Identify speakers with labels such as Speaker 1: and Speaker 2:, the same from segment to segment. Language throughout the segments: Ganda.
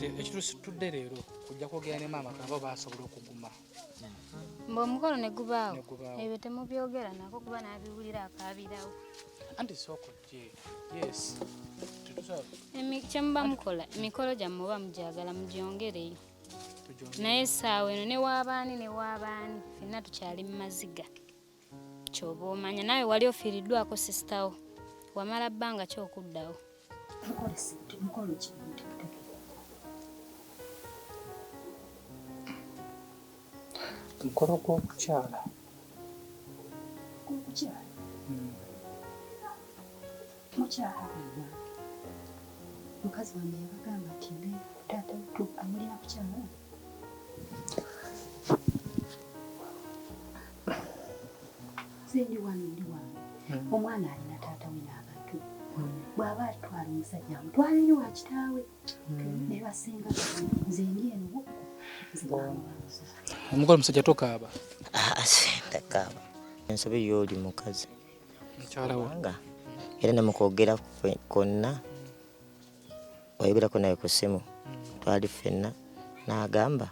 Speaker 1: Ekitusitudde leero kujja kwogera ne maama kaba basobola okuguma.
Speaker 2: Mbu omukolo ne gubaawo. Ebyo temubyogera nako kuba n'abiwulira akaabirawo.
Speaker 1: Anti sooka ojje. Yes.
Speaker 2: Kyemuba mukola emikolo gyammwe oba mugyagala mugyongereyo. Naye essaawa eno ne waabaani ne waabaani ffenna tukyali mu maziga. Kyoba omanya naawe wali ofiiriddwako sisita wo wamala bbanga ki okuddawo?
Speaker 3: Mukolo ki?
Speaker 1: Mukolo gw'okukyala.
Speaker 3: Gw'okukyala? Mukyala mukazi wange yabagamba nti mbeera taata amulina kukyala. Nze ndi wano ndi wange. Omwana alina taata we n'abantu. Bw'aba atwala omusajja amutwala eri wa kitaawe. Ne basenga nze ndi eno bukko. Nze maama.
Speaker 1: Omugole omusajja tokaaba.
Speaker 4: Ndakaaba. Ensobi y'oli mukazi.
Speaker 1: Mukyala we.
Speaker 4: Kubanga era ne mu kwogera kwonna wayogerako naye ku ssimu twali ffenna n'agamba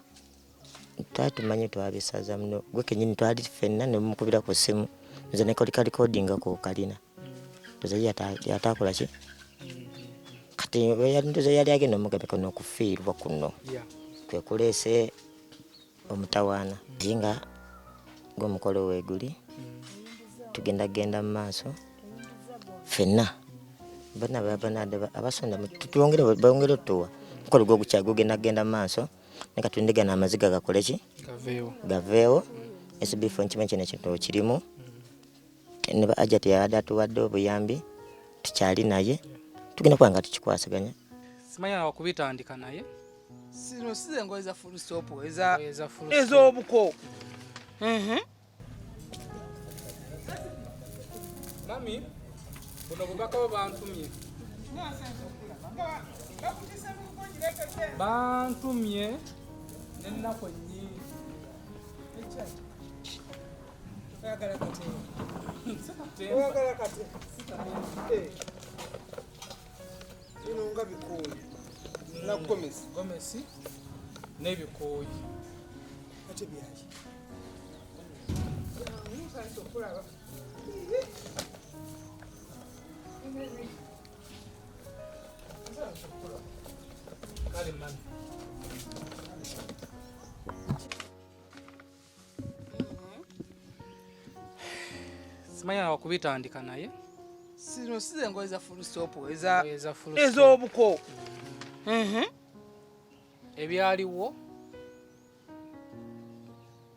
Speaker 4: twali tumanyi twabisaza muno gwe kennyini twali ffenna ne mukubira ku ssimu nze ne kolika recording ku kalina ndoza ye yataakola ki kati ndoza yali agenda omugambako n'okufiirwa kuno kwe kuleese omutawaana naye nga ng'omukolo weeguli tugenda genda mu maaso ffenna bana abasonda twongere bongere otuwa omukolo gw'ogukya gugenda genda mu maaso naye katulinde gano amaziga gakole ki gaveewo SB4 nkimanyi kino ekintu okirimu ne ba Hajjati yabadde atuwadde obuyambi tukyali naye tugenda kuba nga tukikwasaganya.
Speaker 1: Simanyi awo kubitandika naye
Speaker 5: zino si engoye za full stop ez'obuko.
Speaker 1: Mami, buno bubaka bo bantumye. Bantumye n'ennaku ennyingi.
Speaker 5: Oyagala katemba. Oyagala katemba. Bino nga bikooyi. Na gomesi.
Speaker 1: Gomesi n'ebikooyi.
Speaker 5: Ate byaki?
Speaker 1: Kale mami. Simanyi awo kubitandika naye
Speaker 5: zino si engoye za full stop ez'obuko.
Speaker 1: Ebyaliwo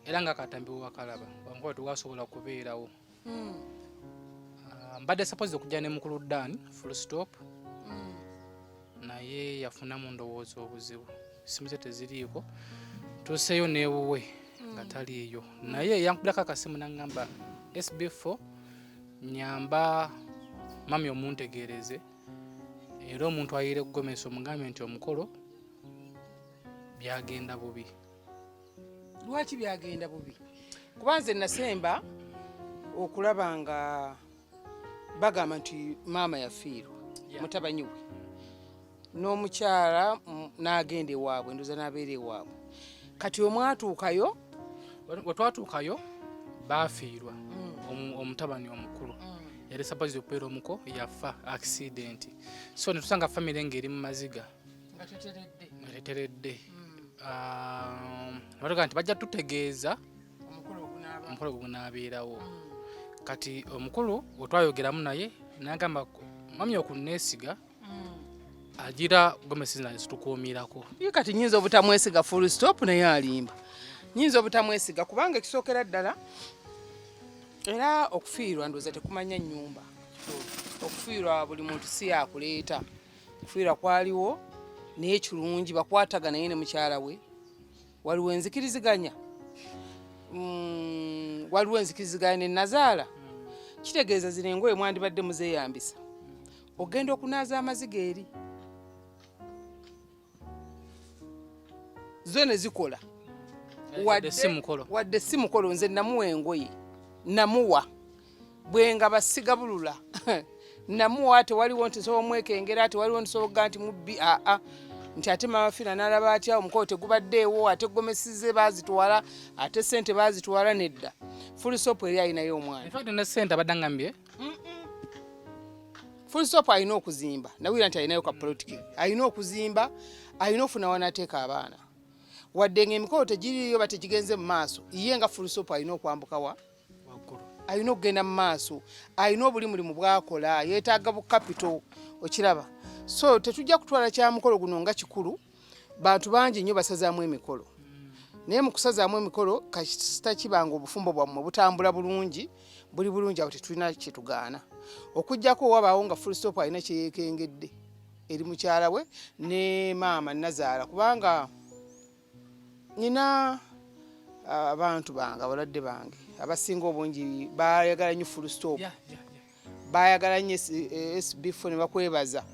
Speaker 1: era nga katambi wakalaba wankuba tewasobola kubeerawo. Mbadde suppose okujja ne mukulu Dan full stop naye yafunamu ndowooza obuzibu simu ze teziriiko tuuseeyo n'ewuwe nga taliiyo naye yankubirako akasimu n'aŋŋamba SB4 nyamba mami omuntegeereze era omuntu ayiire gomesi omugambe nti omukolo byagenda bubi.
Speaker 5: Lwaki byagenda bubi? Kuba nze nasemba okulaba nga bagamba nti maama yafiirwa mutabanyi we n'omukyala n'agenda ewaabwe ndoza n'abeera ewaabwe. Kati omwatuukayo
Speaker 1: bwe twatuukayo baafiirwa omutabani omukulu yali supposed okubeera omuko yafa accident so ne tusanga famire ng'eri mu maziga
Speaker 5: nga
Speaker 1: teteredde. Batuga nti bajja tutegeeza omukolo gugunaabeerawo. Kati omukulu bwe twayogeramu naye n'agamba mami okunneesiga agira gomesi naye zitukuumirako.
Speaker 5: Ye kati nnyinza obutamwesiga full stop naye alimba. Nnyinza obutamwesiga kubanga ekisookera ddala era okufiirwa ndowooza tekumanya nnyumba. Okufiirwa buli muntu si yakuleeta. Okufiirwa kwaliwo naye kirungi bakwatagana naye ne mukyala we. Waliwo enzikiriziganya. Waliwo enzikiriziganya ne nazaala. Kitegeeza zino engoye mwandibadde muzeeyambisa. Ogenda okunaaza amaziga eri. Zo ne zikola. Wadde si mukolo nze namuwa engoye. Namuwa. Bwe nga basigabulula. Namuwa tewaliwo nti nsobola omwekengera, tewaliwo nti nsobola okugamba nti mubbi aa. Nti ate Mama Fina n'alaba atya omukolo tegubaddeewo, ate gomesi ze baazitwala, ate ssente baazitwala. Nedda, Full Stop eri alinayo omwana.
Speaker 1: In fact, ne ssente abadde angambye.
Speaker 5: Full Stop alina okuzimba, nawulira nti alinayo ka plot ke, alina okuzimba, alina ofuna wanateeka abaana, wadde ng'emikolo tegiriiyo ba tegigenze mu maaso. Ye nga Full Stop alina okwambuka wa
Speaker 1: waggulu,
Speaker 5: alina okugenda mu maaso, alina obulimulimu bwakola, yeetaaga bu capital, okiraba? So tetujja kutwala kya mukolo guno nga kikulu. Bantu bangi nnyo basazaamu emikolo, naye mu kusazaamu emikolo kasita kibanga obufumbo bwammwe butambula bulungi, buli bulungi, awo tetulina kyetugaana, okugjako wabaawo nga Full Stop alina kyeyeekengedde eri mukyala we ne maama nazaala, kubanga nina abantu bange, abalwadde bange abasinga obungi bayagala nnyo Full Stop. Bayagala nnyo SB4 ne bakwebaza,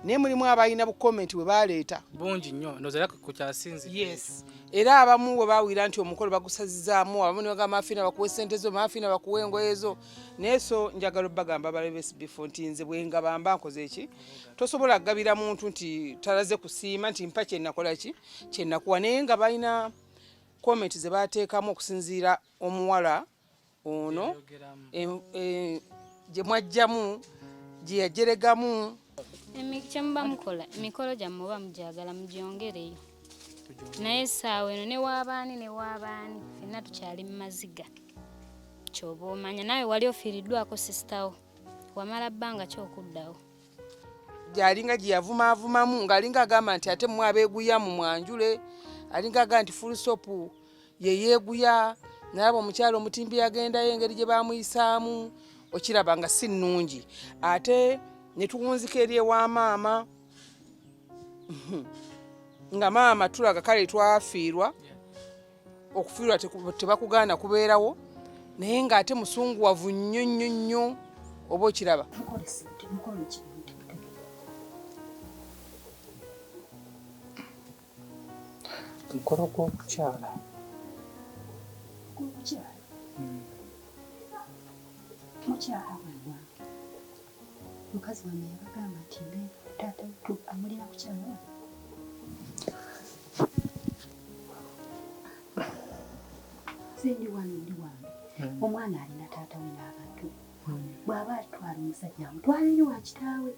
Speaker 5: naye mulimu abalina bu comment bwe baleeta.
Speaker 1: Bungi nnyo, ndowooza era kukyasinzi.
Speaker 5: Yes, era abamu bwe bawulira nti omukolo bagusazizaamu, abamu ne bagamba, "Mafina bakuwe sente zo, Mafina bakuwe engoye zo." Naye so njagala obbagamba abalabe SB4 nti nze bwe ngaba mba nkoze eki, tosobola kugabira muntu nti talaze kusiima nti mpa kyenakola ki kyenakuwa, naye nga balina comment ze bateekamu okusinziira omuwala ono gye mwajjamu, gye yajeregamu.
Speaker 2: Kyemuba mukola, emikolo gyammwe oba mugyagala mugyongereyo, naye essaawa eno ne waabaani ne waabaani ffenna tukyali mu maziga. Kyoba omanya naawe wali ofiiriddwako sister wo, wamala bbanga ki okuddawo?
Speaker 5: Gyalinga gye yavumaavumamu ng'alinga agamba nti ate mmwe abeeguya mu mwanjule, alinga agamba nti Full Stop ye yeeguya. Nalaba omukyalo omutimbi yagendayo, engeri gye bamuyisaamu okiraba nga si nnungi, ate ne tuwunzika eri ewa maama nga maama tulaga kale twafiirwa. Okufiirwa tebakugaana kubeerawo, naye ng'ate musunguwavu nnyo nnyo nnyo, oba okiraba?
Speaker 3: Mukole sente, mukole ekintu temutegeera.
Speaker 1: Mukolo gw'okukyala.
Speaker 3: Omukyala, mukyala wange, mukazi wange yabagamba nti mbe taata amulina kukyala wano. Nze ndi wano, ndi wange, omwana alina taata we n'abantu. Bw'aba atwala omusajja amutwala eri wa kitaawe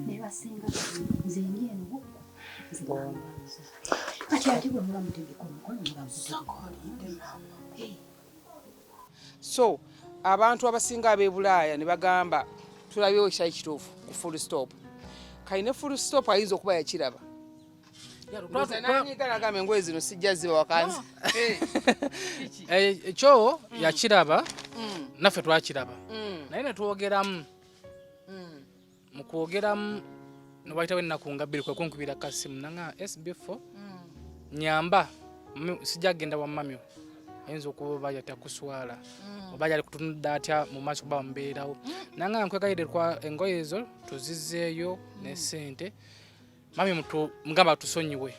Speaker 3: ne basenga. Nze ndi eno bukku, nze bamubuuza kati ate bwe muba mutegeka omukolo muba mutegeka.
Speaker 5: So abantu abasinga ab'e Bulaaya ne bagamba tulabyewo ekitali kituufu ku Full Stop. Kali ne Full Stop ayinza okuba yakiraba nanyiga nagamba engoye zino sijja ziba wakanzi.
Speaker 1: Ekyo yakiraba, naffe twakiraba, naye netwogeramu. Mu kwogeramu newayitawo ennaku nga 2 kwe kunkubira kasimu nanga SB4, nyamba, sijja kugenda wa mamyo, ayinza okuba oba yatya kuswala oba yali kutunudde atya mu maaso kuba mubeerawo. Nanga nkwegayire kwa engoye ezo tuzizeeyo ne sente, mami mugamba tusonyiwe.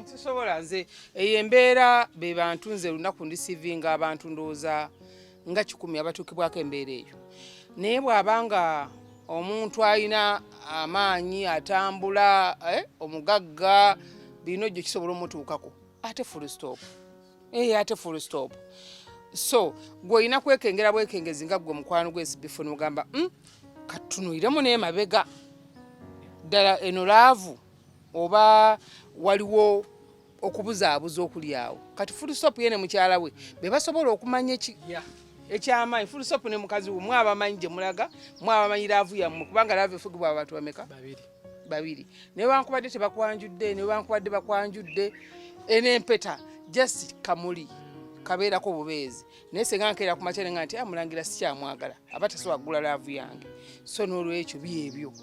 Speaker 5: Sisobola nze eyo embeera. Be bantu nze lunaku ndisivinga abantu ndowooza nga 100 abatuukibwako embeera eyo, naye bw'abanga omuntu alina amaanyi atambula, omugagga, bino jjo kisobola omutuukako. Ate Full Stop, ate Full Stop, so gwe olina kwekengera bwekengezi nga gwe mukwano gwesibifo nogamba, katunuiremu n'emabega ddala eno love oba waliwo okubuzaabuza okuli awo." Kati Full Stop ye ne mukyala we be basobola okumanya ekyamaanyi. Full Stop ne mukazi we, mwabamanyi gye mulaga, mwabamanyi love yammwe, kubanga love efugibwa abantu bameka?
Speaker 1: Babiri.
Speaker 5: Babiri. Naye wankubadde tebakwanjudde, naye wankubadde bakwanjudde, eno empeta just kamuli kabeerako bubeezi, naye senga nkeera ku makya nenga nti amulangira sikyamwagala, aba tasobola kugula love yange. So n'olwekyo byebyo,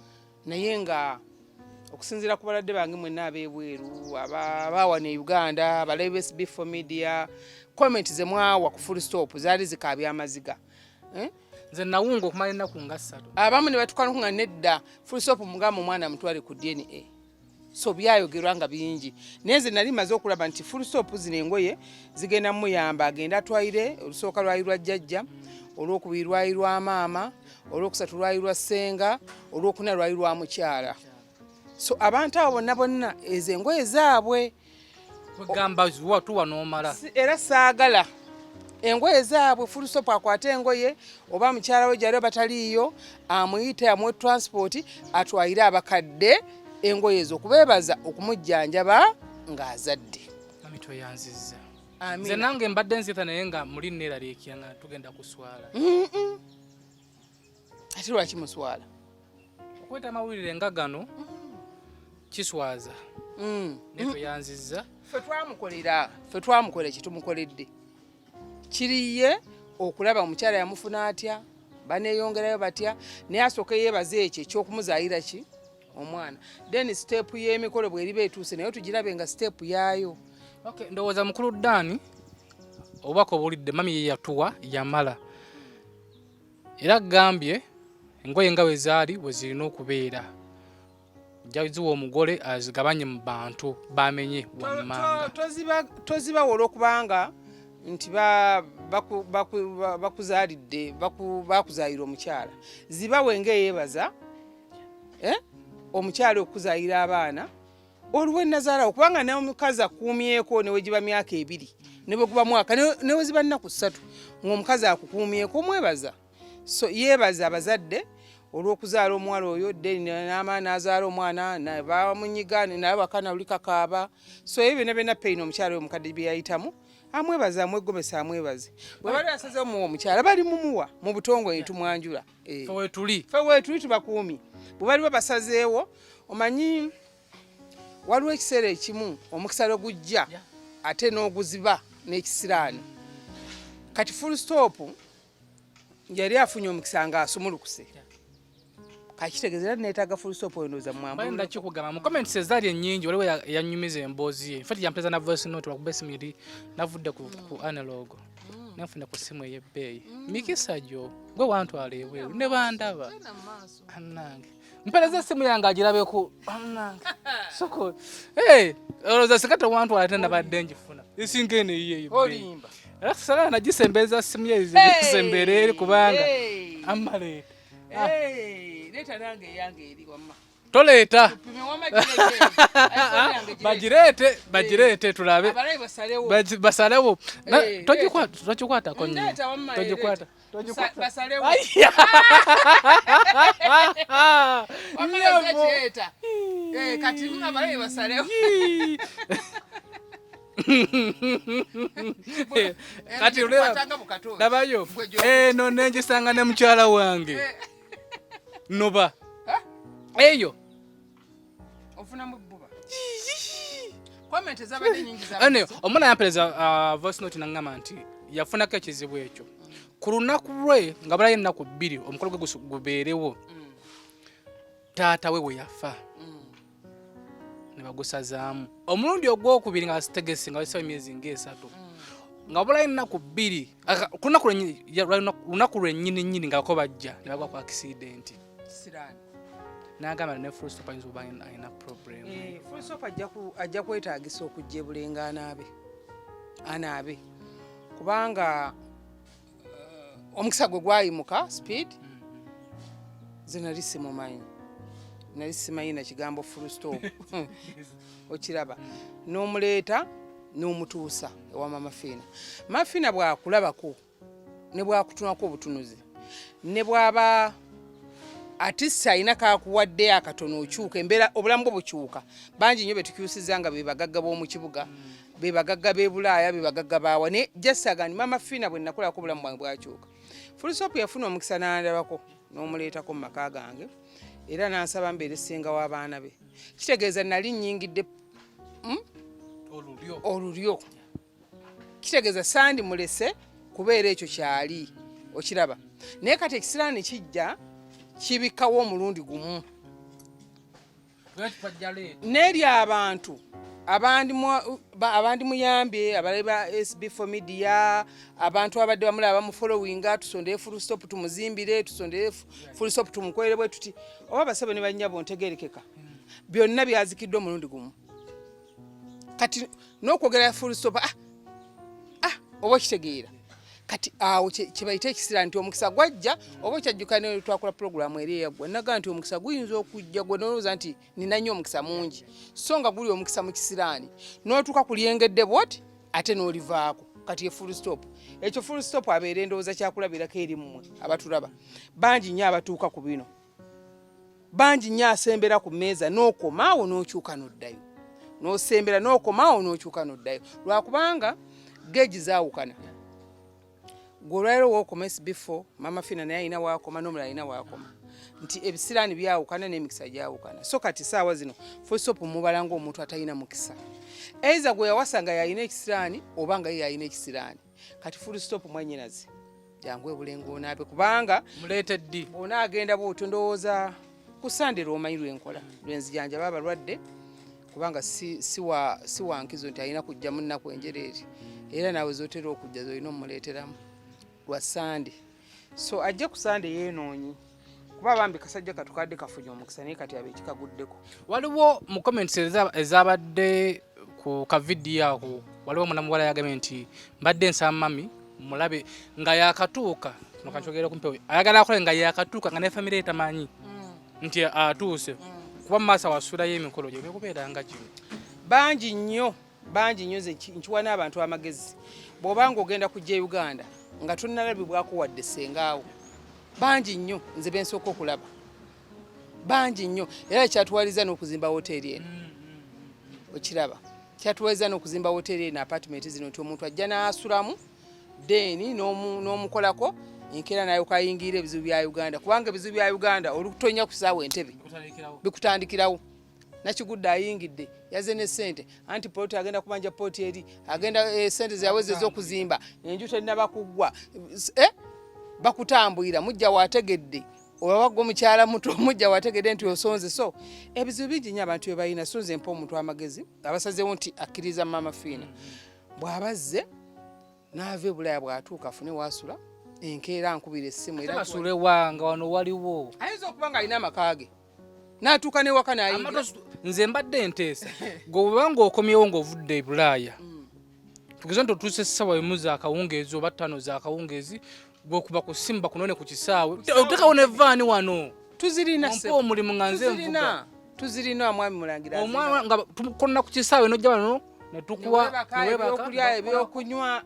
Speaker 5: naye nga okusinziira ku balwadde bange mwenna ab'ebweru, abawano e Uganda, abalabe SB4 Media, comment ze mwawa ku Full Stop zaali zikaabya amaziga, eh?
Speaker 1: Nze nawunga okumala ennaku nga 3.
Speaker 5: Abamu ne batukanuku nga nedda, Full Stop mugamba omwana mutwale ku DNA. So byayogerwa nga bingi, naye nze nali maze okulaba nti Full Stop zino engoye zigenda muyamba, agenda atwalire. Olusooka lwali lwa jjajja, olwokubiri lwali lwa maama, olwokusatu lwali lwa ssenga, olwokuna lwali lwa mukyala. So abantu abo bonna bonna ezo engoye zaabwe.
Speaker 1: Kwegamba tuwa n'omala.
Speaker 5: Era saagala engoye zaabwe. Full Stop akwate engoye, oba mukyala we gyali oba taliiyo, amuyite amuwe transport atwalire abakadde engoye ezo okubeebaza okumujjanjaba ng'azadde.
Speaker 1: Mami, tweyanzizza.
Speaker 5: Amiina.
Speaker 1: Nze nange mbadde nzita, naye nga muli neeraliikira nga tugenda kuswala.
Speaker 5: Ate lwaki muswala?
Speaker 1: Okweta amawulire nga gano kiswaza. Naye tweyanzizza.
Speaker 5: Ffe twamukolera kyetumukoledde kiriye okulaba omukyala yamufuna atya, baneeyongerayo batya, naye asooke yeebaze ekyo ekyokumuzaayira ki omwana, then step y'emikolo bweriba etuuse naye tugirabe nga step yaayo.
Speaker 1: Okay, ndowooza mukulu Dani obubaka obuwulidde. Mami ye yatuwa yamala, era agambye engoye nga bwe zaali bwe zirina okubeera, jaziwa omugole azigabanye mu bantu bamenye wammanga.
Speaker 5: Tozibawa olwokubanga nti bakuzaalidde, bakuzaalira omukyala. Zibawe ngaeyeebaza omukyala okuzaalira abaana olwo nazaalawo, kubanga n'omukazi akuumyeko newegiba myaka 2, ne bwe guba mwaka, ne bwe ziba nnaku 3 ng'omukazi akukuumyeko, omwebaza. So yeebaza abazadde olw'okuzaala omuwala oyo, then n'amala n'azaala omwana bamunyiga naye wakana luli kakaaba. So ebyo byonna byonna pain omukyala oyo omukadde bye yayitamu, amwebaza, amwegomesa, amwebaze. Bwe bali basazeewo muwa omukyala, bali mumuwa mu butongole ne tumwanjula.
Speaker 1: Fe wetuli.
Speaker 5: Ffe weetuli, tubakuumi. Bwe baliba basazeewo, omanyi waliwo ekiseera ekimu omukisa lwe gujja ate n'oguziba n'ekisiraani. Kati Full Stop yali afunye omukisa ng'asumulukuse, kakitegeeza era neetaaga Full Stop oyo ndowooza
Speaker 1: Mbadde
Speaker 5: mwambulula.
Speaker 1: Ndakikugamba mu comments ezaali ennyingi, waliwo eyanyumiza emboozi ye. Infact yampeza na voice note, lwakuba esimu eri navudde ku analog nenfuna ku simu ey'ebbeeyi. Mikisa gyo gwe wantwala ebweru ne bandaba. Annange, mpereza esimu yange agirabeko. Annange, soko hey, olowooza singa tewantwala ate nabadde ngifuna esinga eno eyiyo ey'ebbeeyi?
Speaker 5: Olimba.
Speaker 1: Era sagala nagisembeza simu ye gisembere eri kubanga amaleeta.
Speaker 5: Hey, leeta nange eyange eri wamma.
Speaker 1: Toleeta.
Speaker 5: Tupime wamma, gireete. iPhone yange gireete.
Speaker 1: Bagireete, bagireete tulabe.
Speaker 5: Abalayi basalewo.
Speaker 1: Basalewo.
Speaker 5: Eh,
Speaker 1: Togikwatako nnyo.
Speaker 5: Ndeeta wamma,
Speaker 1: Togikwata.
Speaker 5: leeta. Basalewo.
Speaker 1: Ayya!
Speaker 5: Wamma
Speaker 1: Nyabo.
Speaker 5: kireeta. Eh, kati abalayi basalewo.
Speaker 1: Kati
Speaker 5: Kwatanga mu katosi.
Speaker 1: labayo.
Speaker 5: Gwe gy'okutte.
Speaker 1: Eno nengisanga ne mukyala wange noba eyo.
Speaker 5: Ofunamu ebbuba. Comment ezabadde nyingi
Speaker 1: Anyway, omwana yampereza voice note naŋŋamba nti yafunako ekizibu ekyo ku lunaku lwe nga bulayo ennaku 2 omukolo gwe gubeerewo, taata we bwe yafa ne bagusazaamu. Omulundi ogwokubiri nga basitegese nga basawo emyezi nga 3 nga bulayo ennaku 2 ku lunaku lunaku lwennyini nnyini nga bako bajja ne bagwa ku accident.
Speaker 5: Siraani.
Speaker 1: N'agamba ne Full Stop ayinza okuba alina problem.
Speaker 5: Eh, Full Stop ajja kwetaagisa okujja ebulenga anaabe, anaabe, kubanga omukisa gwe gwayimuka speed. Nze nali simumanyi, nali simanyi na kigambo Full Stop, okiraba? N'omuleeta n'omutuusa ewa Mama Fiina. Mama Fiina bw'akulabako ne bwakutunako obutunuzi ne bw'aba atisi alina kakuwadde akatono, okyuka embeera, obulamu bwo bukyuka. Bangi nnyo betukyusiza nga be bagagga b'omu kibuga, be bagagga b'e Bulaaya, be bagagga baawa, naye jasaga ni Mama Fiina bwe nakolako obulamu bwange bwakyuka. Full Stop yafuna omukisa n'andabako n'omuleetako mu maka gange era n'ansaba mbeere ssenga w'abaana be. Kitegeeza nali nnyingidde
Speaker 1: Olulyo.
Speaker 5: Olulyo. Kitegeeza sandi mulese kubeera ekyo kyali, okiraba? Naye kati ekisiraani kijja kibikkawo omulundi gumu n'eri abantu abandi muyambye, abalabi ba SB4 Media, abantu abadde bamulaba bamufollowinga, tusondere Full Stop tumuzimbire, tusondere Full Stop tumukolere bwe tuti, oba basebo ne bannyabo ntegerekeka, byonna byazikiddwa omulundi gumu. Kati n'okwogera Full Stop, ah, ah, oba okitegeera? Kati awo kyebayita ekisira nti omukisa gwajja oba okyajjuka ne twakola pulogulaamu eri eyaggwa naga nti omukisa guyinza okujja gwe nolowooza nti nina nnyo omukisa mungi, so nga guli omukisa mu kisiraani n'otuuka ku lyengedde bwoti ate n'olivaako. Kati ye full stop. Ekyo full stop abeera endowooza kyakulabirako eri mmwe abatulaba. Bangi nnyo abatuuka ku bino, bangi nnyo asembera ku mmeeza n'okomaawo n'okyuka n'oddayo, n'osembera n'okomaawo n'okyuka n'oddayo, lwakubanga geegi zaawukana. Gwe olwaliro wookoma SB4, Mama Fina naye alina waakoma n'omulala alina waakoma, nti ebisiraani byawukana n'emikisa gyawukana. So kati saawa zino full stop mubala ng'omuntu atalina mukisa, eiza gwe yawasa nga yalina ekisiraani oba nga ye yalina ekisiraani. Kati full stop mwannyinaze, jangu ebulenga onaabe, kubanga
Speaker 1: muleete ddi?
Speaker 5: Bw'onaagenda bw'otyo ndowooza ku Sande lw'omanyi lwenkola lwenzijanjaba abalwadde, kubanga si wa nkizo nti alina kujja mu nnaku enjereere, era naawe z'otera okujja z'olina omuleeteramu lwa Sande. So ajje ku Sande yeenoonye, kuba bambi kasajja katukadde kafunye omukisa, naye kati abe ekikaguddeko.
Speaker 1: Waliwo mu comments ezabadde ku ka vidiyo ako, waliwo omwana muwala yagambye nti mbadde nsaba mami mulabe nga yakatuuka, kino kankyogere ku mpewo, ayagala akole nga yakatuuka nga ne famire etamanyi nti atuuse, kuba mu maaso awasuulayo emikolo gye bikubeera nga gino.
Speaker 5: Bangi nnyo, bangi nnyo. Nze nkiwa n'abantu amagezi, bw'oba ng'ogenda kujja e Uganda nga tonnalabibwako wadde ssengaawo, bangi nnyo nze bensooka okulaba, bangi nnyo. Era kyatuwaliza n'okuzimba woteeri eno, okiraba, kyatuwaliza n'okuzimba woteeri eno, apartment zino, nti omuntu ajja n'asulamu deeni n'omukolako enkeera nayoka ayingira ebizibu bya Uganda, kubanga ebizibu bya Uganda olutonya ku saawa entebe bikutandikirawo. Nakigudde ayingidde, yaze ne ssente, anti poloti agenda kubanja poloti eri agenda sente zeyaweze ez'okuzimba enju terinaba kuggwa, bakutambwira mujja wategedde oba gwe omukyala muto mujja wategedde nti osonze. So ebizibu bingi nnyo abantu bye balina. So nze mpa omuntu amagezi abasazeewo nti akkiriza Mama Fiina, bw'abazze n'ava e Bulaaya, bw'atuuka afune waasula, enkeera nkubira essimu.
Speaker 1: Era basule wa nga wano waliwo?
Speaker 5: Ayinza okuba ng'alina amaka ge n'atuuka newaka n'ayingira.
Speaker 1: Nze mbadde nteesa gwe bweba ng'okomyewo ng'ovudde e Bulaaya, tugeze nti otuuse essaawa 1 zakawungeezi oba 5 zakawungeezi, gwe okuba ku ssimu bakunone ku kisaawe, oteekawo ne vaani wano.
Speaker 5: Tuzirina.
Speaker 1: Ompa omulimu nga nze nvuga.
Speaker 5: Tuzirina, mwami Mulangira.
Speaker 1: Omwana nga tukonna ku kisaawe nojja wano ne tukuwa.
Speaker 5: Ebyokulya, ebyokunywa,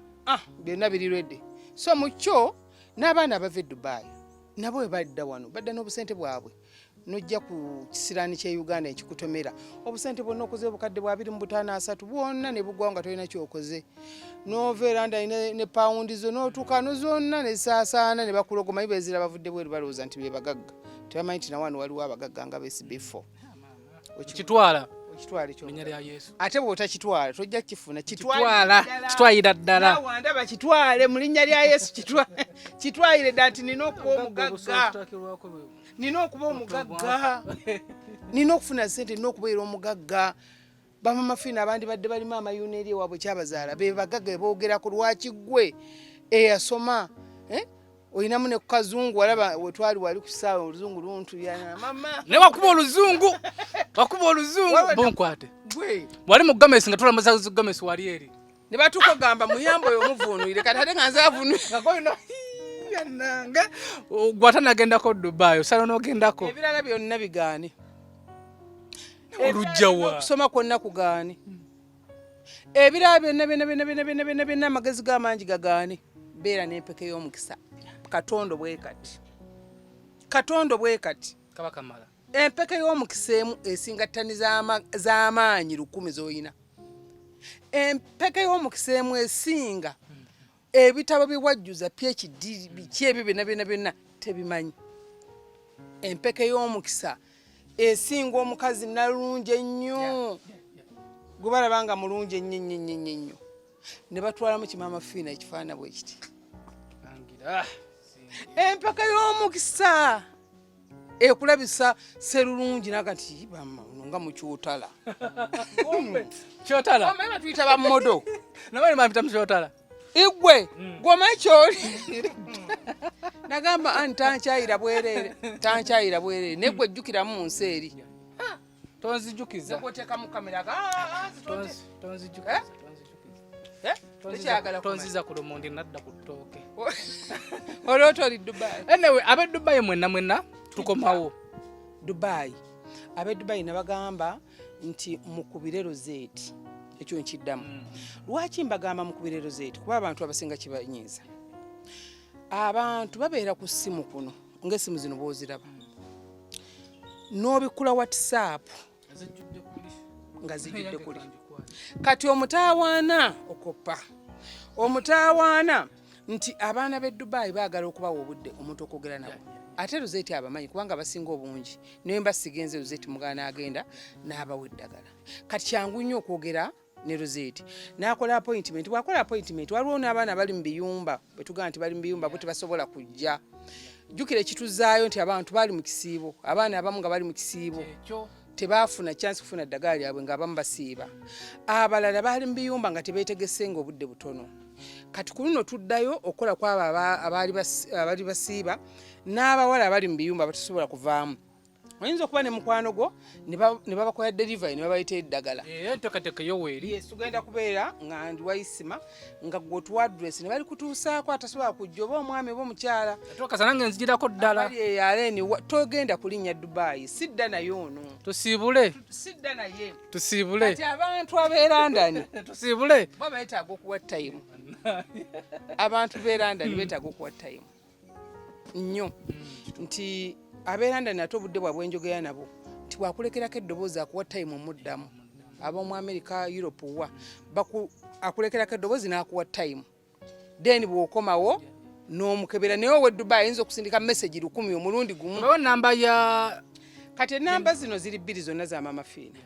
Speaker 5: byonna biri ready. So mu kyo n'abaana abava e Dubai nabo bwe badda wano badda n'obusente bwabwe, nojja ku kisiraani ky'e Uganda ekikutomera obusente bwonna, okoze obukadde bwa 25, 30 bwonna ne bugwawo nga tolina kyokoze, n'ova era ndali ne pawundi zo n'otuuka no zonna ne zisaasaana ne bakulogomanyi bezira bavudde bweru, balowooza nti be bagagga, tebamanyi nti nawano waliwo abagagga nga besibifo.
Speaker 1: Kitwala.
Speaker 5: Okitwala ekyo.
Speaker 1: Linnya lya Yesu.
Speaker 5: Ate bw'otakitwala tojja kukifuna.
Speaker 1: Kitwala, kitwalira ddala.
Speaker 5: Wandaba, kitwale mu linnya lya Yesu, kitwalire ddala nti nina okuba omugagga, nina okuba omugagga, nina okufuna sente, nina okubeera omugagga. Bamama Fiina abandi badde balima amayuuna eri ewaabwe kyabazaala be bagagga boogerako. Lwaki ggwe eyasoma, eh? Olinamu ne kukazungu, walaba wetwali wali ku kisaawe oluzungu luntuyana mama.
Speaker 1: Naye wakuba oluzungu, wakuba oluzungu bunkwate.
Speaker 5: Gwe.
Speaker 1: Wali mu gomesi nga tulamuza gomesi wali eri.
Speaker 5: Ne batuuka ogamba muyambo oyo omuvuunwire, kati ate nga nze avuunwire nga golina yananga.
Speaker 1: Gwata nagendako Dubai, osala n'ogendako.
Speaker 5: Ebirala byonna bigaane.
Speaker 1: Olujjawa?
Speaker 5: Okusoma kwonna kugaane, ebirala byonna byonna byonna byonna byonna byonna byonna, amagezi g'amangi gagaane. Beera n'empeke y'omukisa katondo bwe kati, katondo bwe kati.
Speaker 1: Kaba kamala.
Speaker 5: Empeke y'omukisa emu esinga ttani z'amaanyi 1000 z'olina. Empeke y'omukisa emu esinga ebitabo biwajjuza PhD, biki ebyo byonna byonna byonna tebimanyi. Empeke y'omukisa esinga omukazi nalungi ennyo gwe balaba nga mulungi ennyo ennyo ennyo ennyo ennyo, ne batwalamu kimama Fiina ekifaana bwe kiti. Empeke y'omukisa ekulabisa serulungi naga nti bama ono nga mukyotala.
Speaker 1: Kyotala.
Speaker 5: Omanyi batuyita bamodo.
Speaker 1: Nabaye bampita mukyotala.
Speaker 5: Igwe gwomanyi kyoli nagamba ani tankyayira bwereere, tankyayira bwereere, naye gwe jjukiramu mu nsi eri.
Speaker 1: Tonzijukiza.
Speaker 5: Nekwotekamu kamera.
Speaker 1: Tonzijukiza.
Speaker 5: Eh? Tekyagala.
Speaker 1: Tonziza ku lumonde, nadda ku ttooke.
Speaker 5: Olwota oli Dubai.
Speaker 1: Anyway, ab'e Dubai mwenna mwenna, tukomawo.
Speaker 5: Dubai, ab'e Dubai nabagamba nti mukubire Rosette. Ekyo nkiddamu. Lwaki mbagamba mukubire Rosette? Kuba abantu abasinga kibanyiiza, abantu babeera ku ssimu kuno, ng'essimu zino bw'oziraba n'obikkula WhatsApp nga zijjudde kuli. Kati omutaawaana okoppa, omutaawaana nti abaana b'e Dubai baagala okubawa obudde omuntu okwogera nabo. Ate Rosette abamanyi, kubanga basinga obungi naye mba sigenze, Rosette mugana agenda n'abawa eddagala. Kati kyangu nnyo okwogera ne Rosette n'akola appointment. Bw'akola appointment, waliwo n'abaana bali mu biyumba, bwe tugamba nti bali mu biyumba bo tebasobola kujja. Jjukira ekituzaayo nti abantu baali mu kisiibo, abaana abamu nga bali mu kisiibo
Speaker 1: Ekyo.
Speaker 5: tebaafuna chance kufuna ddagala lyabwe, ng'abamu basiiba, abalala baali mu biyumba nga tebeetegese, nga obudde butono. Kati ku luno tuddayo okukola ku abo abali basiiba n'abawala abali mu biyumba batasobola kuvaamu. Oyinza okuba ne mukwano gwo ne babakola delivery ne babayita eddagala.
Speaker 1: Enteekateeka yo weeri.
Speaker 5: Yes, tugenda kubeera nga ndi Waisima, nga gwe otuwa address ne bali kutuusaako atasobola kujja, oba omwami oba omukyala.
Speaker 1: Twakasa nange nzigirako ddala.
Speaker 5: Ali eyo aleeni, togenda kulinnya Dubai, sidda naye ono.
Speaker 1: Tusiibule.
Speaker 5: Sidda naye.
Speaker 1: Tusiibule.
Speaker 5: Kati abantu ab'e London
Speaker 1: Tusiibule.
Speaker 5: bo beetaaga okuwa time. Abantu b'e London beetaaga okuwa time nnyo, nti ab'e London ate obudde bwabwe njogera nabo nti bwakulekerako eddoboozi akuwa time omuddamu. Ab'omu America, Europe, wa akulekerako eddoboozi n'akuwa time, then bw'okomawo n'omukebera. Naye owe Dubai ayinza okusindika message 1000 omulundi gumu.
Speaker 1: Obawo namba ya
Speaker 5: Kati enamba zino ziri bbiri, zonna za Mama Fiina.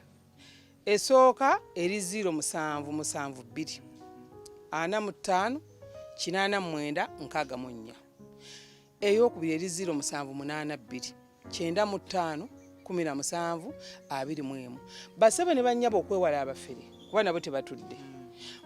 Speaker 5: Esooka eri 0772 45 89 64. Eyokubiri eri 0782 95 17 21. Basebe ne bannyabo, okwewala abafere, kuba nabo tebatudde,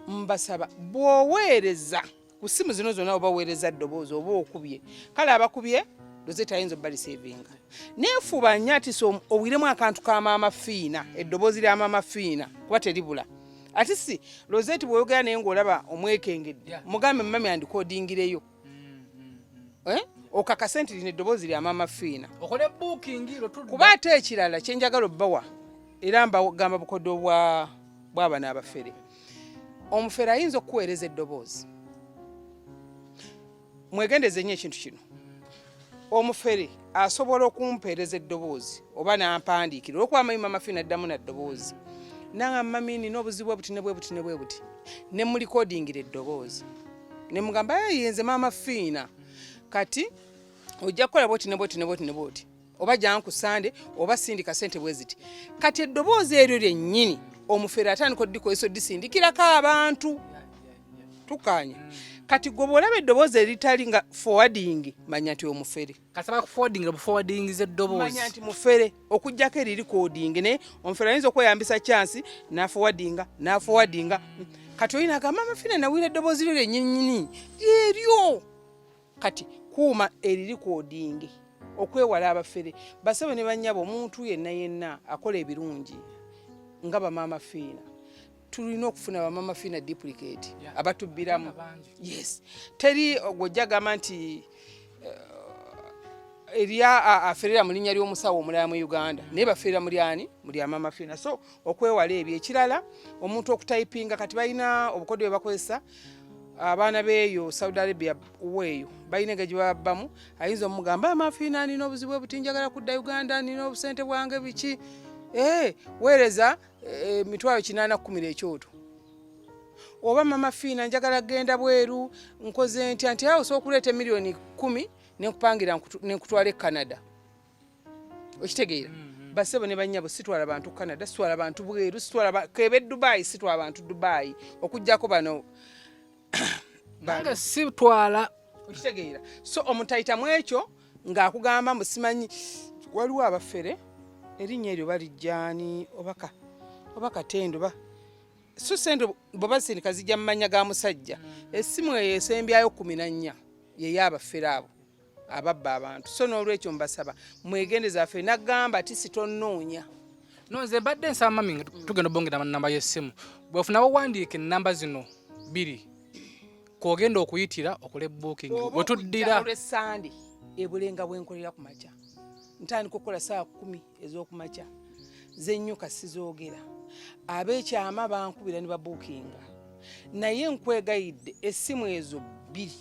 Speaker 5: mbasaba bw'oweereza ku ssimu zino zonna, oba oweereza ddoboozi oba okubye, kale abakubye Rosette ayinza obalisevinga, neefuba nnyo ati so owiremu akantu ka Maama Fiina, eddoboozi lya Maama Fiina, kuba teribula. Ati si Rosette bw'oyogera naye ng'olaba omwekengedde, mugambe, "Mami, andikodingireyo." Eh? Okakase nti lino eddoboozi lya Maama Fiina.
Speaker 1: Okole booking lwetudda.
Speaker 5: Kuba ate ekirala kyenjagala obbawa, era mbagamba bukoddo bw'abano abafere. Omufere ayinza okukuweereza eddoboozi. Mwegendeze nnyo ekintu kino. Omufere asobola okumpeereza eddoboozi oba n'ampandiikira, olwokuba amanyi Mama Fiina addamu na ddoboozi, nanga, "Mami, nina obuzibu bwe buti ne bwe buti ne bwe buti," ne mulikodingira eddoboozi ne mugamba, "Ye nze Maama Fiina, kati ojja kukola bwoti ne bwoti ne bwoti ne bwoti, oba jangu ku Sande, oba sindika sente bwe ziti." Kati eddoboozi eryo lyennyini omufere atandika oddikozesa oddisindikirako abantu. Tukanye kati gwe bw'olaba eddoboozi eritali nga forwarding, manya nti omufere.
Speaker 1: Kasaba kuforwardingira buforwardingiza eddoboozi.
Speaker 5: Manya nti mufere, okugjako eririkoding. Naye omufere ayinza okweyambisa chance naforwardinga naforwardinga. Kati olina agamba, "Mama Fina, nawulira eddoboozi lyo lyennyini lyeryo." Kati kuuma eririkoding okwewala abafere. Basebo ne bannyabo, omuntu yenna yenna akola ebirungi nga bamaama Fiina, tulina okufuna bamaama Fiina duplicate abatubbiramu. Yes, teri gwojja gamba nti erya aferera mu linnya ly'omusawo omulala mu Uganda, naye baferera mu lyani? Mu lya Mama Fiina. So okwewala ebyo. Ekirala, omuntu okutayipinga, kati balina obukodyo bwe bakozesa abaana beeyo Saudi Arabia, weeyo balina engeri gye bababbamu. Ayinza omugamba, "Mama Fiina, nina obuzibu bwe buti, njagala kudda Uganda, nina obusente bwange biki, weereza 800,000 kumira ekyoto," oba, "Mama Fiina, njagala genda bweru, nkoze ntya?" Nti awo osobola okuleeta 10 million nenkupangira nenkutwala e Canada. Okitegeera? Basebo ne bannyabo, sitwala bantu Canada, sitwala bantu bweru, sitwala kebe Dubai, sitwala bantu Dubai, okugjako bano.
Speaker 1: Nange sitwala.
Speaker 5: Okitegeera? So omuntu ayitamu ekyo ng'akugamba mbu simanyi waliwo abafere, erinnya eryo balijjaani, oba Katendo ba so sente bwe bazisindika zijja mu mannya ga musajja. Essimu eyo esembyayo 14 yey'abafere abo ababba abantu. So n'olwekyo mbasaba mwegendeza afere nagamba ti sitonoonya.
Speaker 1: No, nze mbadde nsaba mami nga tugenda obongera namba y'essimu, bwefuna wawandiika ennamba zino bbiri. Kwogenda okuyitira okole booking bwe tuddira
Speaker 5: olw'Essande ebulenga bwenkolera ku makya. Ntandika okukola ssaawa 10 ez'okumakya. Zennyuka sizoogera. Ab'ekyama bankubira ne babuukinga. Naye nkwegayidde essimu ezo bbiri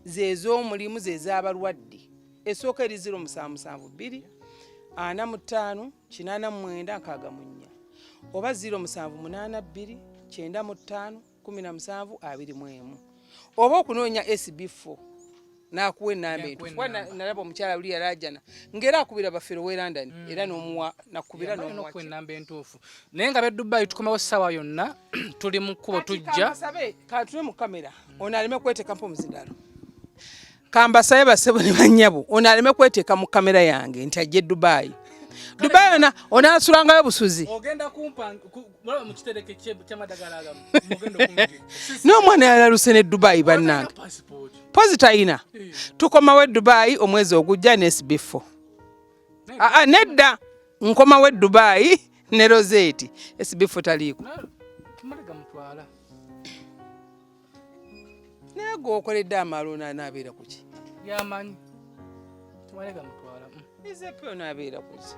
Speaker 5: z'ez'omulimu z'ez'abalwadde. Esooka eri 0772 45 89 64 oba 0782 95 17 21 oba okunoonya SB4 n'akuwa ennamba entuufu. Nalaba omukyala luli yalaajana ng'era akubira bafere ow'e London era n'omuwa nakubira
Speaker 1: n'omuwa ennamba entuufu. Naye nga b'e Dubai tukomewo ssaawa yonna, tuli mu kkubo tujja.
Speaker 5: Katule mu kamera ono aleme kweteeka mpa omuzindalo. Kambasabe basebo ne bannyabo ono aleme kweteeka mu kamera yange nti ajje Dubai. Dubai ona onaasulangayo busuzi.
Speaker 1: Ogenda kumpa mulaba mu kitereke ky'amadagala agamu.
Speaker 5: N'omwana yalaluse ne Dubai bannange. Pozi talina. Tukomawo e Dubai omwezi ogujja ne SB4. Aa nedda nkomawo e Dubai ne Rosette. SB4 taliiko. Naye gwe okoledde amaalo n'abeera ku ki?
Speaker 1: Yamanyi. Tumalega mutwala.
Speaker 5: Izepi ono abeera ku ki?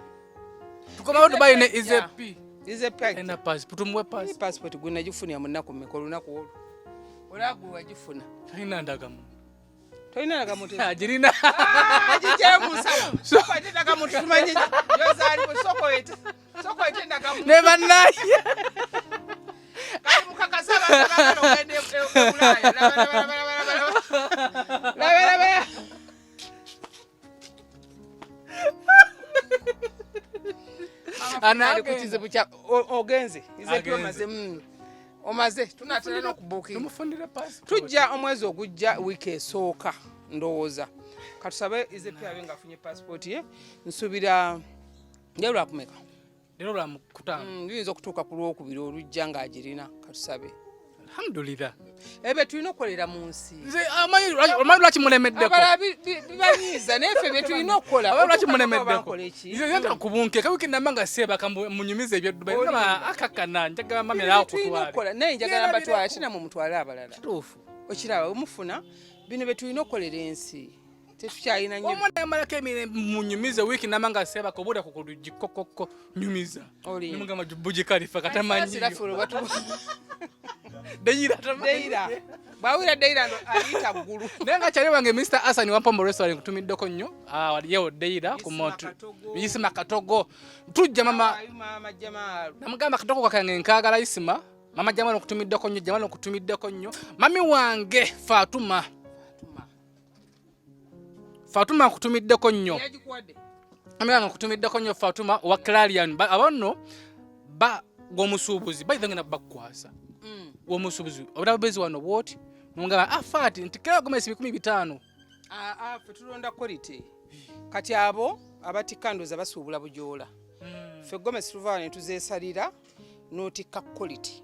Speaker 1: Tukomawo Dubai ne Izepi.
Speaker 5: Izepi ajja.
Speaker 1: Ena passport, tumuwe passport.
Speaker 5: Passport gwe nagifunira mu nnaku mmeka olunaku olwo? Olwa gwe wagifuna.
Speaker 1: Tolina ndagamuntu.
Speaker 5: Tolina ndagamuntu?
Speaker 1: Agirina.
Speaker 5: Agigyayo mu nsawo. Sooka oyite endagamuntu tumanye gy'ozaalibwa. Sooka oyite. Sooka oyite endagamuntu.
Speaker 1: Ne bannaye.
Speaker 5: Kati mukakasa abantu abaagala okugenda e Bulaaya. Laba, laba, laba, laba, laba. Laba, laba. Ali ku kizibu kya ogenze. Izepi omaze. Omaze tunatera n'okubuukinga.
Speaker 1: Tumufundire passport.
Speaker 5: Tujja omwezi ogujja wiiki esooka ndowooza. Katusabe Izepi abe ng'afunye passport ye. Nsuubira leero lwakumeka?
Speaker 1: Leero lwa kutaano.
Speaker 5: Luyinza okutuuka ku lwokubiri olujja ng'agirina. Katusabe.
Speaker 1: Alhamdulillah.
Speaker 5: Ebyo tulina okukolera mu nsi.
Speaker 1: Nze amanyi lwaki mulemeddeko?
Speaker 5: Abalala bibanyiiza naye ffe bye tulina okukola.
Speaker 1: Abalala lwaki mulemeddeko? Nze nze ku bunkeeka wiiki namba nga seebaka munyumize eby'e Dubai. Ngamba akakana njagala mami
Speaker 5: nawe akutwale. Naye njagala mbatwale ate nammwe mutwale abalala.
Speaker 1: Kituufu.
Speaker 5: Okiraba bwe mufuna bino bye tulina okukolera ensi. Tetukyalina nnyo.
Speaker 1: Omwana yamalako emirembe munyumize wiiki namba nga seebaka obuulira ku luggi kokokko nyumiza. Nemugamba Burj Khalifa katamanyi. Deira
Speaker 5: Deira. Bwawulira Deira ndo ayita ggulu.
Speaker 1: Naye nga kyali wange Mr. Hassan wa Mpombo Restaurant nkutumiddeko nnyo. Yewo Deira ku moto. Isima Katogo. Tujja mama.
Speaker 5: Mama Jamal.
Speaker 1: Namugamba Katogo kange nkaagala Isima. Mama Jamal nkutumiddeko nnyo, Jamal nkutumiddeko nnyo. Mami wange Fatuma. Fatuma nkutumiddeko nnyo. Mami wange nkutumiddeko nnyo Fatuma wa Clarion. Abanno ba gwomusuubuzi bayinza ngenda bakukwasa. Gwomusuubuzi obulaba bezi wano bwoti nongamba Fati nti kera gomesi 15.
Speaker 5: Ffe tulonda quality. Kati abo abatikka ndowooza basuubula bujoola. Ffe gomesi tuva ne tuzeesalira n'otikka quality.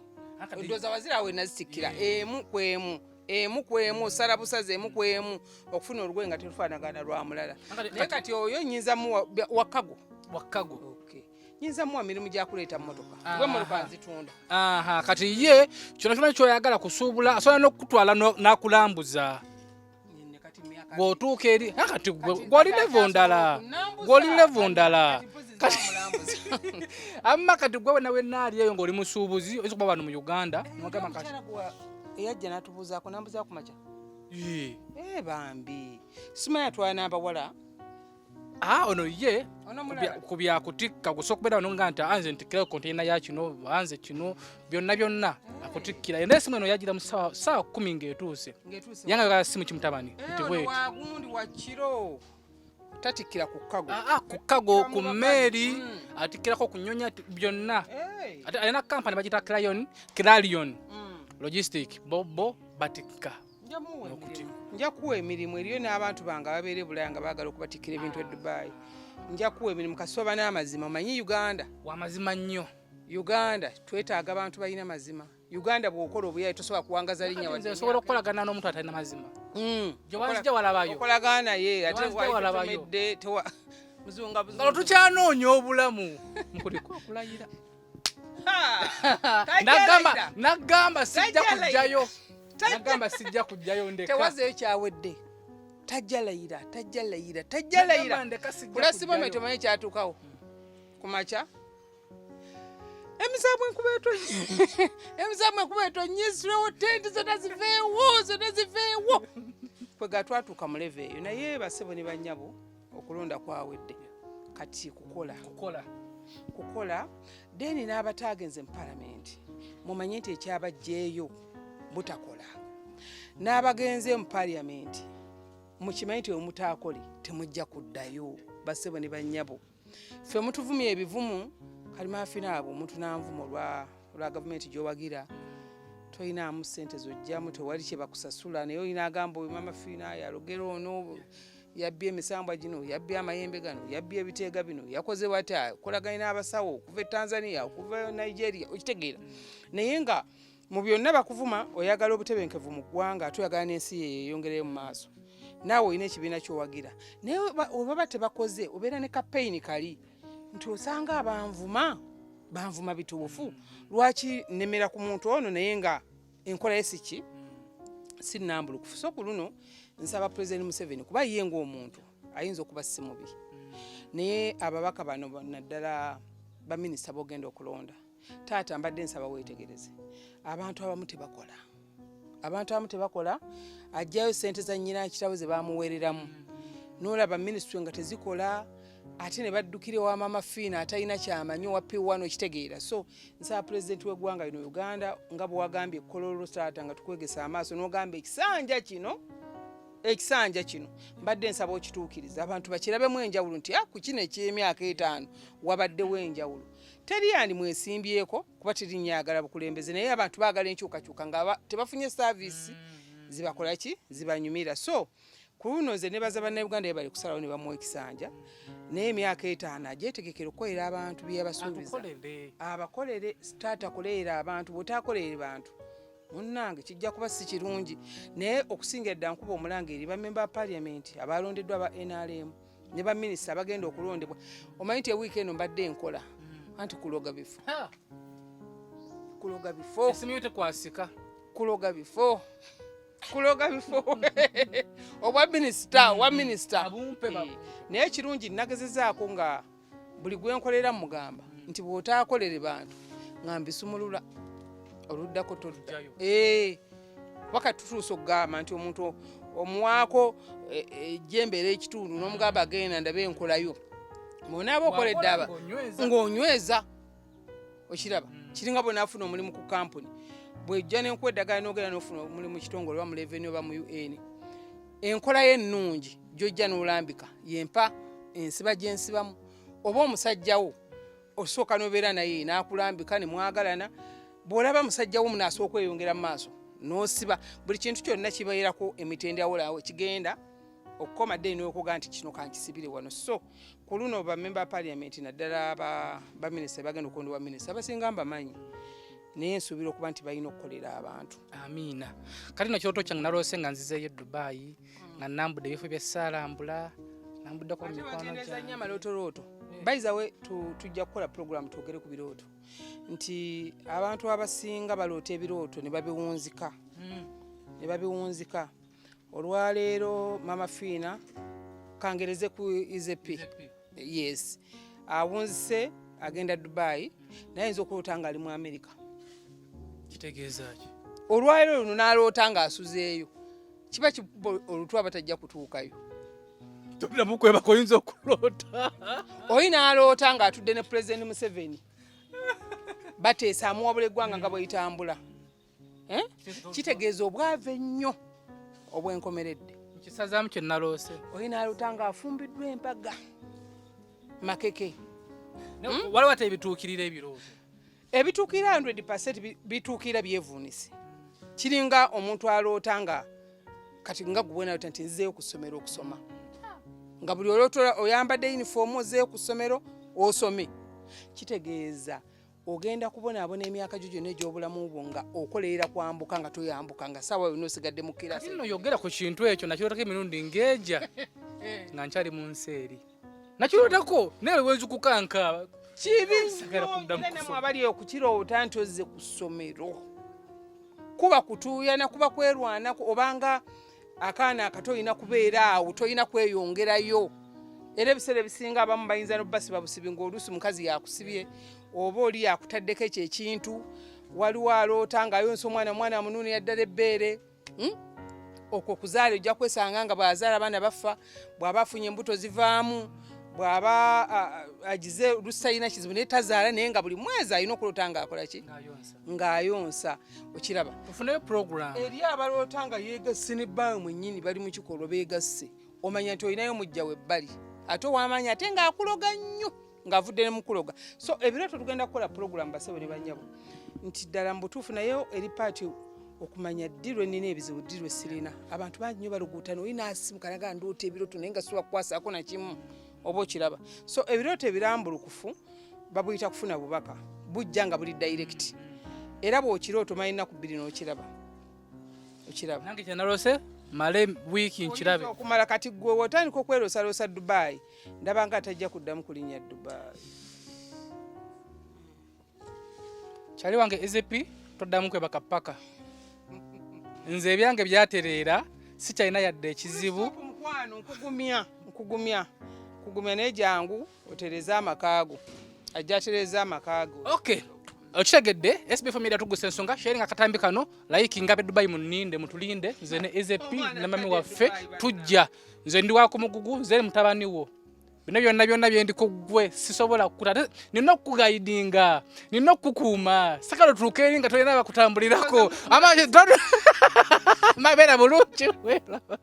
Speaker 5: Ndowooza wazira we nazitikkira emu ku emu. Emu ku emu osala busazi emu ku emu okufuna olugoye nga terufaanagana lwa mulala. Naye kati oyo nnyinza muwa wakago.
Speaker 1: Wakago.
Speaker 5: Okay. Nnyinza muwa mirimu gya kuleeta mmotoka. Gwe mmotoka nzitunda.
Speaker 1: Kati ye kyonna kyonna ky'oyagala kusuubula asobola n'okukutwala n'akulambuza. Bw'otuuka eri, kati gw'oli level ndala. Gw'oli level ndala. Amma kati gwe wenna wenna ali eyo ng'oli musuubuzi, oyinza okuba wano mu Uganda, n'ogamba kati
Speaker 5: Eyajja n'atubuuzaako, n'ambuuzaako ku makya. Bambi. Simanyi atwala n'abawala.
Speaker 1: Ono ye ku bya kutikka, gusobola okubeera wano nga nti anze ntikkirayo konteyina ya kino, anze kino, byonna byonna akutikkira. Naye essimu eno yagira mu ssaawa 10 ng'etuuse. Yanga yagala ssimu ki mutabani? Nti
Speaker 5: Ono
Speaker 1: bw'eti.
Speaker 5: wa gundi wa kiro. Tatikkira ku kago.
Speaker 1: Ku kago, ku mmeeri, atikkirako ku nnyonyi, byonna. Ate alina kampani bagiyita Clarion Logistic, bo batikka.
Speaker 5: Nja kuwa emirimu eriyo n'abantu bange ababeera e Bulaaya nga baagala okubatikkira ebintu e Dubai. Nja kuwa emirimu kasooba n'amazima. Omanyi Uganda?
Speaker 1: W'amazima nnyo.
Speaker 5: Uganda twetaaga abantu balina mazima. Uganda bw'okola obuyaye tosobola kuwangaza linnya wadde
Speaker 1: Nze nsobola okukolagana n'omuntu atalina mazima. Gye wanzija walabayo.
Speaker 5: Okolagana naye, ate
Speaker 1: Gye wanzija walabayo.
Speaker 5: wayitomedde, tewa muzunga buzunga.
Speaker 1: Ngalo tukyanoonya obulamu. Nkuliko okulayira.
Speaker 5: Ha!
Speaker 1: Nagamba sijja
Speaker 5: Tajja
Speaker 1: kujjayo. Nagamba sijja kujjayo ndeka.
Speaker 5: Tewazeeyo kyawedde. Tajja layira, tajja layira, tajja layira. Kulasi moment omanyi kyatuukawo. Ku makya emisambu enkuba etonye, emisambu enkuba etonyesirewo, tenti zonna ziveewo, zonna ziveewo. Kwega twatuuka mu level eyo. Naye basebo ne bannyabo, okulonda kwawedde, kati kukola.
Speaker 1: Kukola.
Speaker 5: Kukola. Then n'abataagenze mu palamenti, mumanye nti ekyabajjeeyo butakola. N'abagenze mu paliyamenti, mukimanyi nti wemutaakole temujja kuddayo. Basebo ne bannyabo, ffe mutuvumya ebivumu kalimafina abo, omuntu nanvuma olwa gavumenti gyowagira, toyinaamu ssente zojjamu, tewali kye bakusasula, naye olina agamba oyo mama Fiina yalogera, ono yabbye emisambwa gino, yabbye amayembe gano, yabbye ebiteega bino, yakoze watya, kolaganye n'abasawo okuva e Tanzania, okuva e Nigeria, okitegeera? Naye nga mu byonna bakuvuma, oyagala obutebenkevu mu ggwanga, ate oyagala n'ensi ye yeyongereyo mu maaso. Naawe olina ekibiina kyowagira, naye oba tebakoze, obeera ne kapeyini kali nti osanga abanvuma banvuma bituufu, lwaki nemera ku muntu ono naye nga enkola ye siki si nnambulukufu? So ku luno nsaba President Museveni, kuba ye ng'omuntu ayinza okuba si mubi, naye ababaka bano naddala baminisita bogenda okulonda, taata mbadde nsaba weetegereze, abantu abamu tebakola, abantu abamu tebakola. Ajjayo sente za nnyina kitabo ze bamuweereramu, n'olaba minisitule nga tezikola, ate ne baddukira ewa mama Fiina atalina kyamanyi, owa P1, okitegeera? So nsaba pulezidenti w'eggwanga lino Uganda, nga bwe wagambye Kololo taata, nga tukwegesa amaaso, n'ogamba ekisanja kino, ekisanja kino mbadde nsaba okituukiriza, abantu bakirabemu enjawulo nti ah, ku kino eky'emyaka 5 wabaddewo enjawulo. Teri yandi mwesimbyeko kuba teri bukulembeze, naye abantu baagala enkyukakyuka nga tebafunye service zibakola ki, zibanyumira. So ku luno nze nebaza bannayuganda bali kusalawo ne bamuwa ekisanja, naye emyaka 5 agyetegekera okukolera abantu bye yabasuubiza. Abakolere taata, kolerera abantu. Bw'otaakolerere bantu munnange, kijja kuba si kirungi. Naye okusinga edda, nkuba omulanga eri bamemba ba parliament abalondeddwa aba NRM ne baminisita abagenda okulondebwa. Omanyi nti ewiiki eno mbadde nkola anti kuloga bifo, kuloga bifo.
Speaker 1: Esimu yo tekwasika.
Speaker 5: Kuloga bifo, kuloga bifo, obwa minisita, obwa minisita. Naye ekirungi nagezezaako nga buli gwenkolera mugamba nti bw'otaakolere bantu nga mbisumulula, oluddako todda. Wakati tutuuse okugamba nti omuntu omuwaako ejjembe ery'ekitundu n'omugamba agenda ndabe enkolayo, bw'onaaba okoledde aba ng'onyweza, okiraba? Kiringa bwenaafuna omulimu ku kampuni, bwejja nenkuwa eddagala n'ogenda n'ofuna omulimu mu kitongole oba mu revenue oba mu UN, enkola ye ennungi gy'ojja n'olambika yempa ensiba gyensibamu, oba omusajjawo osooka n'obeera naye n'akulambika ne mwagalana, bw'olaba musajjawo munaasobola okweyongera mu maaso n'osiba. Buli kintu kyonna kibeerako emitendera kigenda okukoma dde n'okuga nti kino kankisibire wano. So ku luno bamemba ba parliament, naddala baminisita bagenda okulondebwa, minisita abasinga mbamanyi, naye nsuubira okuba nti balina okukolera abantu.
Speaker 1: Amiina. Kati no kirooto kyange, naloose nga nzizeeyo e Dubayi, nga nambudde ebifo byesaalambula, nambuddeko mu mikwano
Speaker 5: gyange. Amalootolooto, by the way, tujja kukola program twogere ku birooto, nti abantu abasinga baloota ebirooto ne babiwunzika, ne babiwunzika. Olwaleero mama Fiina, kangereze ku Izepi, yes, awunzise agenda Dubai, naye ayinza okuloota nga ali mu America.
Speaker 1: Kitegeeza ki?
Speaker 5: Olwaleero luno n'aloota ng'asuzeeyo, kiba kikuba olutwa batajja kutuukayo.
Speaker 1: Toddamu kwebaka, oyinza okuloota.
Speaker 5: Oyi n'aloota ng'atudde ne Pulezidenti Museveni, bateesa amuwabula eggwanga nga bweyitambula. Eh? Kitegeeza obwava ennyo obwenkomeredde.
Speaker 1: Nkisazaamu kye naloose.
Speaker 5: Oyi n'aloota ng'afumbiddwa embaga makeke.
Speaker 1: Waliwo ate ebituukirira ebirooto?
Speaker 5: Ebituukirira 100 bituukirira, byevuunise. Kiringa omuntu aloota nga kati nga gubwenaloota nti nzizeeyo ku ssomero okusoma, nga buli oloota oyambadde yunifoomu ozeeyo ku ssomero osome, kitegeeza ogenda kubonaabona emyaka gyo gyonna egy'obulamu bwo nga okolerera kwambuka nga toyambuka, nga saawa yonna osigadde mu kirasi.
Speaker 1: Nno yogera ku kintu ekyo, nakirootako emirundi ng'eja nga nkyali mu nsi eri, nakirootako naye lwenzukuka nkaaba.
Speaker 5: Kibi
Speaker 1: Sagala kuddamu
Speaker 5: nnyo
Speaker 1: kusoma.
Speaker 5: abali okukiroota nti ozze ku ssomero. Kuba kutuuyana, kuba kwerwanako, obanga akaana akato olina kubeera awo, tolina kweyongerayo. Era ebiseera ebisinga abamu bayinza nobasiba busibi, ng'oluusi mukazi yakusibye oba oli yakutaddeko ekyo ekintu. Waliwo aloota ng'ayonsa omwana, omwana amunuunira ddala ebbeere, Okwo okuzaala ojja kwesanga nga bw'azaala abaana bafa, bw'aba afunye embuto zivaamu, bw'aba agize oluusi talina kizibu naye tazaala, naye nga buli mwezi alina okuloota ng'akola ki? Ng'ayonsa. Okiraba?
Speaker 1: Tufuneyo program.
Speaker 5: Eri abaloota nga yeegasse ne bbaawe mwennyini, bali mu kikolwa beegasse, omanya nti olinayo mujja we ebbali ate ow'amaanyi ate ng'akuloga nnyo, ng'avudde ne mukuloga. So ebirooto tugenda kukola program, basebo ne bannyabo, nti ddala mu butuufu naye eri paati okumanya ddi lwe nnina ebizibu, ddi lwe sirina. Abantu bangi nnyo baluguutana, oli n'asimuka naga ndoota ebirooto naye nga sisobola kukwasaako na kimu, oba okiraba. So ebirooto ebirambulukufu babuyita kufuna bubaka, bujja nga buli direct, era bw'okiroota omanya ennaku 2 n'okiraba. Okiraba?
Speaker 1: Nange kyenaloose male wiiki nkirabe.
Speaker 5: Oyinza okumala kati gwe wotandika okweroosaloosa Dubai, ndaba nga atajja kuddamu kulinnya Dubai.
Speaker 1: Kyali wange EZP, toddamu kwebaka paka nze ebyange byatereera, sikyalina yadde ekizibu.
Speaker 5: Mukwano, nkugumya, nkugumya, nkugumya, naye jangu otereze amakaago, ajja atereze amakaago.
Speaker 1: Okay, okitegedde. SB Media tugusa ensonga, sharing akatambi kano, like nga be Dubai muninde, mutulinde, nze ne EZP ne mami waffe tujja. Nze ndi wa ku mugugu, nze mutabani wo. Bino byonna byonna byendiko ggwe sisobola kukuta, ate nina okukugayidinga, nina okukukuuma, sakala otuuke eri nga tolina bakutambulirako. Ama mabeera bulungi, weeraba.